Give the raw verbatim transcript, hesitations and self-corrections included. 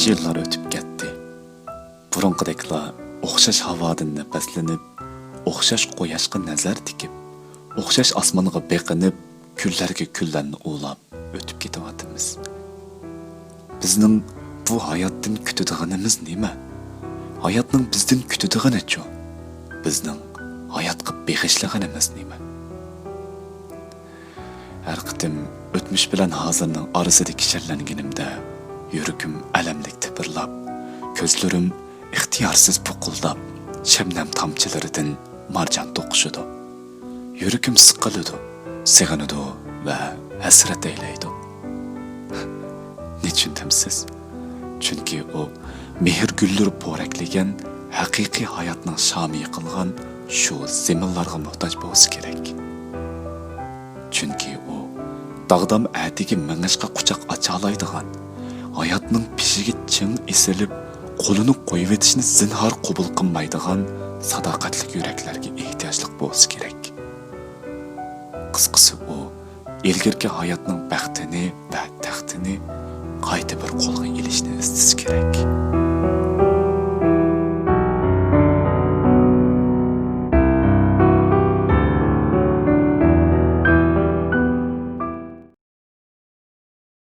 يىللار ئۆتۈپ كەتتى. بۇرۇنقىدەكلا ئوخشاش ھاۋادىن نەپەسلىنىپ، ئوخشاش قۇياشقا نەزەر تىكىپ، ئوخشاش ئاسمانغا بېقىنىپ، كۈنلەرگە كۈنلەرنى ئۇلاپ ئۆتۈپ كېتىۋاتىمىز. بىزنىڭ بۇ ھاياتتىن كۈتىدىغىنىمىز نېمە؟ ھاياتنىڭ بىزدىن كۈتىدىغىنىچۇ؟ بىزنىڭ ھاياتقا بېغىشلىغىنىمىز نېمە؟ ھەر قېتىم ئۆتمۈش بىلەن ھازىرنىڭ ئارىسىدىكى شەرلەنگىنىمدە، يۈرىكىم ئەلەملىك تىپىرلاپ، كۆزلىرىم ئىختىيارسىز پۇقۇلداپ، شەبنەم تامچىلىرىدىن مارجان توقۇشىدۇ. يۈرىكىم سىقىلىدۇ، سېغىنىدۇ ۋە ھەسرەت ئەيلەيدۇ. نېچۈن دەمسىز؟ چۈنكى ئۇ مېھىر گۈللىرى پورەكلىگەن ھەقىقىي ھاياتنىڭ شامى يېقىلغان شۇ زېمىنلارغا موھتاج بولسا كېرەك. چۈنكى ئۇ داغدام ئەتىگە مېڭىشقا قۇچاق ئاچالايدىغان، ھاياتنىڭ پېشىگە چىڭ ئېسىلىپ، قولىنى قويۇۋېتىشنى زىنھار قوبۇل قىلمايدىغان ساداقەتلىك يۈرەكلەرگە ئېھتىياجلىق بولسا كېرەك. قىسقىسى، ئۇ ئىلگىرىكى ھاياتنىڭ بەختىنى ۋە تەختىنى قايتا بىر قولغا ئېلىشنى ئىستىسە كېرەك.